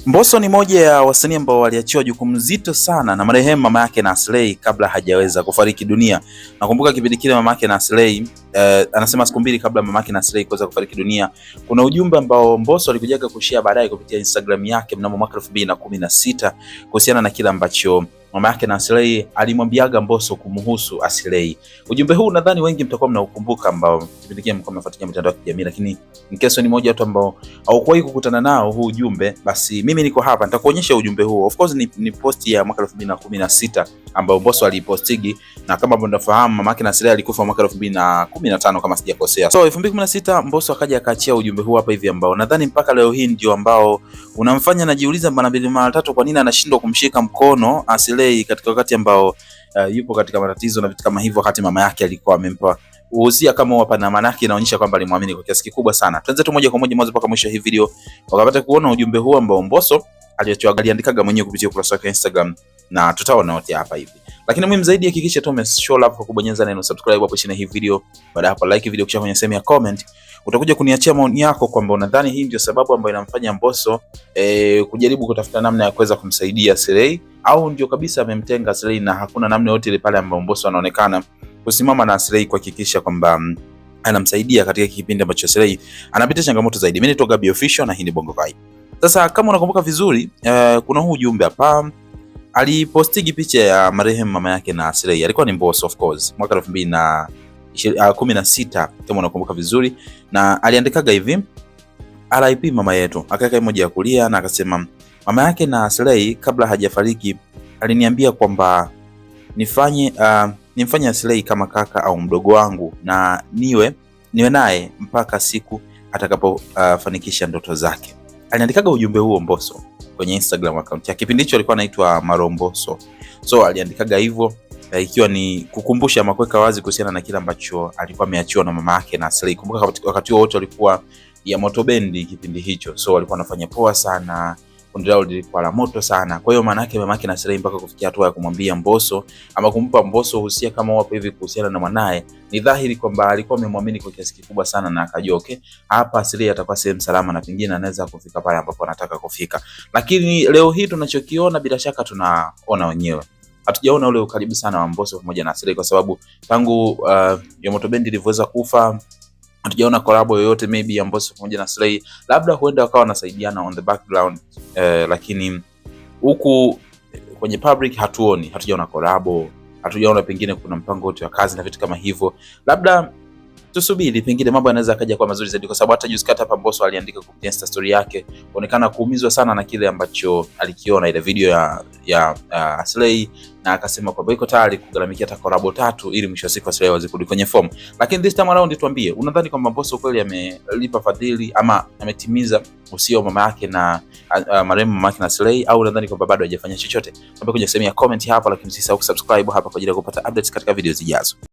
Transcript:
Mbosso ni moja ya wasanii ambao waliachiwa jukumu zito sana na marehemu mama yake na Aslay kabla hajaweza kufariki dunia. Nakumbuka kipindi kile mama yake na Aslay anasema siku mbili kabla mama yake na Aslay kuweza kufariki dunia, kuna ujumbe ambao Mbosso alikujaga kushare baadaye kupitia Instagram yake mnamo mwaka 2016 kuhusiana na kile ambacho mama yake na Aslay alimwambiaga Mbosso kumhusu Aslay. Ujumbe huu nadhani wengi mtakuwa mnaukumbuka ambao kipindi kile mlikuwa mnafuatilia mitandao ya kijamii, lakini mkeso ni moja watu ambao haukuwahi kukutana nao huu ujumbe, basi mimi niko hapa nitakuonyesha ujumbe huo. Of course ni post ya mwaka 2016 ambao Mbosso alipostigi, na kama mnafahamu mama yake na Aslay alikufa mwaka 2015 kama sijakosea. So 2016 Mbosso akaja akaachia ujumbe huu hapa hivi ambao nadhani mpaka leo hii ndio ambao unamfanya najiuliza mara mbili mara tatu kwa nini anashindwa kumshika mkono Aslay katika wakati ambao yupo katika matatizo na vitu kama hivyo, wakati mama yake alikuwa amempa uhusia kama hapa, na maana yake inaonyesha kwamba alimwamini kwa kiasi kikubwa sana. Tuanze tu moja kwa moja mwanzo mpaka mwisho hii video wakapata kuona ujumbe huu ambao Mbosso aliandikaga mwenyewe kupitia ukurasa wake wa Instagram, na tutaona wote hapa hivi. Lakini muhimu zaidi, hakikisha tu umeshow love kwa kubonyeza neno subscribe hapo chini hii video. Baada hapo like video, kisha kwenye sehemu ya comment utakuja kuniachia maoni yako kwamba unadhani hii ndio sababu ambayo inamfanya Mbosso kujaribu kutafuta namna ya kuweza kumsaidia Aslay au ndio kabisa amemtenga Aslay na hakuna namna yote ile pale ambayo Mbosso anaonekana kusimama na Aslay kuhakikisha kwamba anamsaidia katika kipindi ambacho Aslay anapitia changamoto zaidi. Mimi ni Gabi Official na hii ni Bongo Vibe. Sasa kama unakumbuka vizuri, kuna huu ujumbe hapa alipostigi picha ya marehemu mama yake na Aslay, alikuwa ni Mbosso of course, mwaka 2016 kama unakumbuka vizuri, na aliandikaga hivi RIP mama yetu, akaweka emoji ya kulia na akasema mama yake na Aslay kabla hajafariki aliniambia kwamba nifanye nimfanye Aslay kama kaka au mdogo wangu na niwe naye mpaka siku atakapofanikisha ndoto zake. Aliandikaga ujumbe huo Mbosso kwenye Instagram account yake. Kipindi hicho alikuwa anaitwa Maromboso. So aliandikaga hivyo ikiwa ni kukumbusha ama kuweka wazi kuhusiana na kile ambacho alikuwa ameachiwa na mama yake na Aslay. Kumbuka wakati huo wote walikuwa ya Moto Bendi kipindi hicho, so walikuwa wanafanya poa sana, kundi lao lilikuwa la moto sana. Kwa hiyo maana yake mama yake na Aslay mpaka kufikia hatua ya kumwambia Mbosso ama kumpa Mbosso uhusia kama wapo hivi kuhusiana na mwanae, ni dhahiri kwamba alikuwa amemwamini kwa kiasi kikubwa sana, na akajua okay, hapa Aslay atakuwa sehemu salama na pengine anaweza kufika pale ambapo anataka kufika. Lakini leo hii tunachokiona, bila shaka tunaona wenyewe, hatujaona ule ukaribu sana wa Mbosso pamoja na Aslay kwa sababu tangu Yamoto Bendi ilivyoweza kufa hatujaona collab yoyote maybe ya Mbosso pamoja na Aslay, labda huenda wakawa wanasaidiana on the background lakini huku kwenye public hatuoni, hatujaona collab, hatujaona pengine kuna mpango wote wa kazi na vitu kama hivyo. Labda tusubiri, pengine mambo yanaweza akaja kwa mazuri zaidi, kwa sababu hata juzi kati hapa Mbosso aliandika kupitia Insta story yake kuonekana kuumizwa sana na kile ambacho alikiona ile video ya Aslay, na akasema kwamba yuko tayari kugharamikia hata collab tatu ili mwisho wa siku Aslay aweze kurudi kwenye form. Lakini this time around, tuambie, unadhani kwamba Mbosso kweli amelipa fadhili ama ametimiza usio mama yake na marehemu mama yake na Aslay, au unadhani kwamba bado hajafanya chochote? Tuambie kwenye sehemu ya comment hapa, lakini usisahau kusubscribe hapa kwa ajili ya kupata updates katika video zijazo.